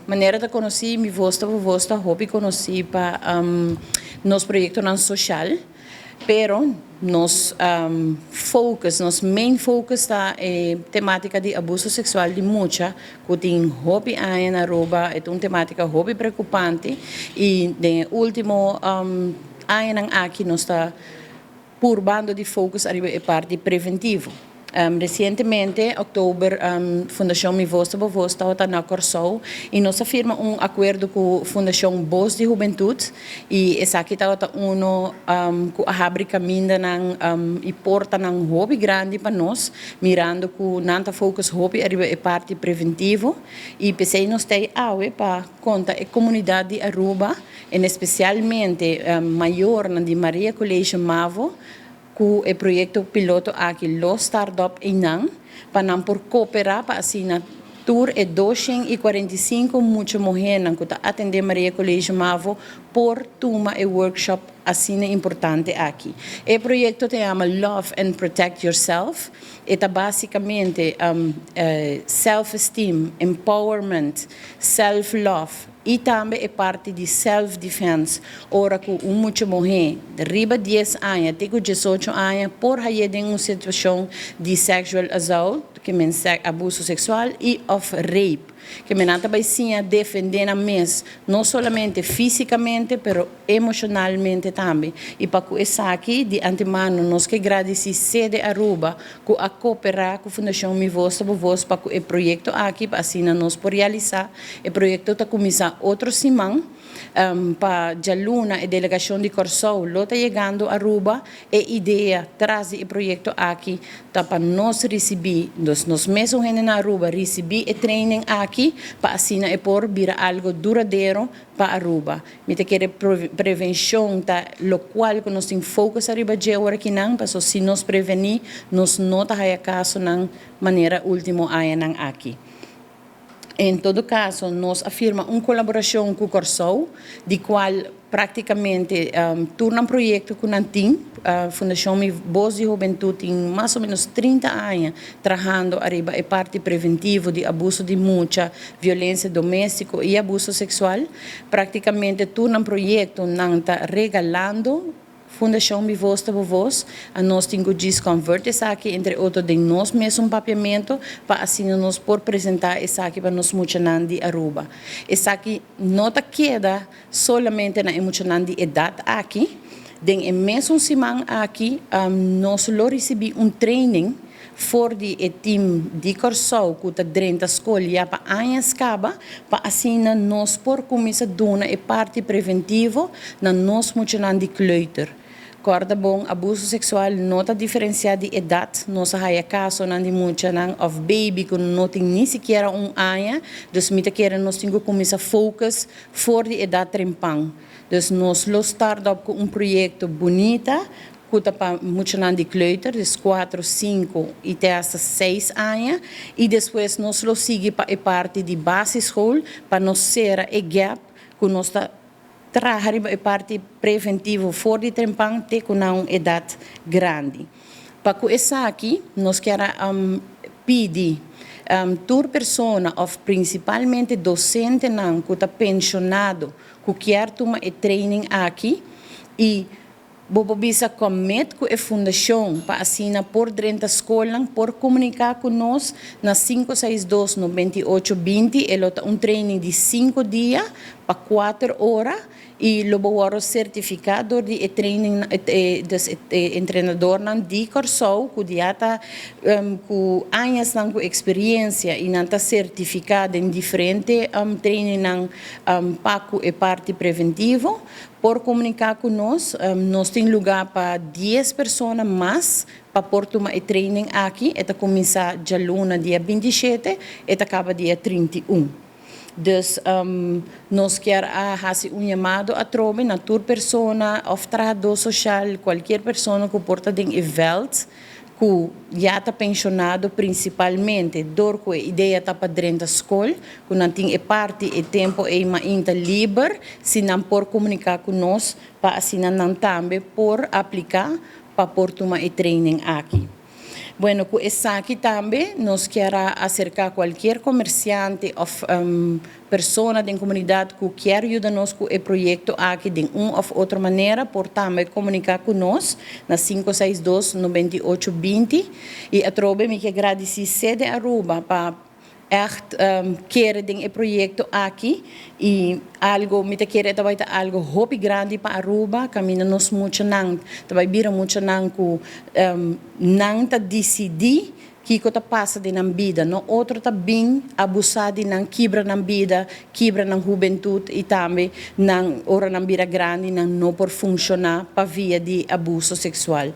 Manera ta conoci, Mi Voz Ta Bo Voz ta hopi conoci pa nos proyectonan social, pero nos focus, nos main focus ta e tematica di abuso sexual di mucha, cu tin hopi aña na Aruba. E ta un tematica hopi preocupante y den ultimo añanan aki nos ta purbando di focus ariba e parti preventivo. Recientemente, october, Fundacion Mi Voz Ta Bo Voz tabata na Corsou y nos a firma un acuerdo cu Fundacion Voz di Hubentud y esaki tabata uno cu a habri camindanan y portanan hopi grandi pa nos, mirando cu nan ta focus hopi ariba e parti preventivo y pesey nos ta awe pa conta e comunidad di Aruba, en especialmente mayornan di Maria College Mavo, cu e proyecto piloto aki lo start up einan, pa nan por coopera pa asina tur e 245 mucha muhernan cu ta atende Maria College Mavo por tuma e workshop asina importante aki. E proyecto ta yama Love and Protect Yourself. E ta basicamente self-esteem, empowerment, self-love y tambe e parti di self-defense. Ora cu un mucha muher riba 10 aña, te cu 18 aña, por haya den un situacion di sexual assault, kiermen abuso sexual y of rape. Kiermen nan ta bay siña defende nan mes, no solamente fisicamente, pero emocionalmente tambe. Y pa esaki, di antemano, nos kier gradici Cede Aruba, cu a coopera cu Fundacion Mi Voz Ta Bo Voz pa e proyecto aki, pa asina nos por realisa. E proyecto ta cuminsa otro siman, pa dialuna e delegacion di Corsou lo ta yegando Aruba. E idea tras di e proyecto aki ta pa nos ricibi, nos mes hende na Aruba ricibi e training aki, pa asina e por bira algo duradero pa Aruba. Mi ta kere prevencion ta locual cu nos tin focus ariba dje ora aki nan, paso si nos preveni, nos no ta haya casonan manera ultimo añanan aki. En todo caso, nos a firma un colaboracion cu Corsou, di cual practicamente tur un proyecto cu nan tin, Fundacion Mi Voz di Hubentud tin mas o menos 30 aña trahando ariba e parti preventivo di abuso di mucha, violencia domestico y abuso sexual. Practicamente tur un proyecto nan ta regalando Fundacion Mi Voz Ta Bo Voz, y nos tin cu convert esaki, entre otro, den nos mes papiamento, pa asina nos por presenta esaki pa nos muchanan di Aruba. Esaki no ta keda solamente na muchanan di edad aki, den e mes siman aki, nos lo ricibi un training for di e team di Corsou cu ta drenta scol ya pa aña caba, pa asina nos por cuminsa duna e parti preventivo na nos muchanan di kleuter. Corda bon, abuso sexual no ta diferencia di edad, nos a haya casonan di muchanan of baby cu no tin ni sikiera un aña, dus mi ta kere nos tin cu cuminsa focus for di edad trempan. Dus nos lo start up cu un proyecto bunita, cu ta pa muchanan di kleuter, di 4, 5 y te hasta 6 aña, y despues nos lo sigui pa e parti di basisschool, pa nos cera e gap, cu nos ta traha e parti preventivo for di trempan te cu un edad grandi. Pa cu esaki, nos kier pidi tur persona, of principalmente docentenan cu ta pensionado, cu kier tuma e training aki, y bo bisa commit cu e fundacion pa asina por drenta scol, por comunica cu nos na 562 9820. E ta un training di 5 dia pa 4 ora y lo bo wordo certifica door di e training dus e entrenadornan di Corsou cu ya ta cu añanan cu experiencia y nan ta certifica den diferente trainingnan pa cu e parti preventivo. Por comunica cu nos, nos tin luga pa 10 persona mas pa por tuma e training aki. E ta cuminsa dialuna dia 27 y ta caba dia 31. Dus nos kier a haci un yamado atrobe na tur persona of trahador social, cualkier persona cu por ta den e veld, cu ya ta pensionado principalmente, door cu e idea ta pa drenta scol, cu nan tin e parti e tempo e mainta liber, si nan por comunica cu nos, pa asina nan tambe por aplica pa por tuma e training aki. Bueno, cu esaki tambe nos kier acerca cualkier comerciante of persona di comunidad cu kier yuda nos cu e proyecto aki di un of otro manera, por tambe comunica cu nos na 562 9820. Y atrobe mi kier gradici Cede Aruba pa echt kere den e proyecto aki y algo mi ta kere tambe ta algo hopi grandi pa Aruba, caminda nos muchanan tambe bira muchanan cu nan ta dicidi kico ta pasa den nan bida, no otro ta bin abusa di nan, kibra nan bida, kibra nan hubentud y tambe nan ora nan bira grandi nan no por funciona pa via di abuso sexual.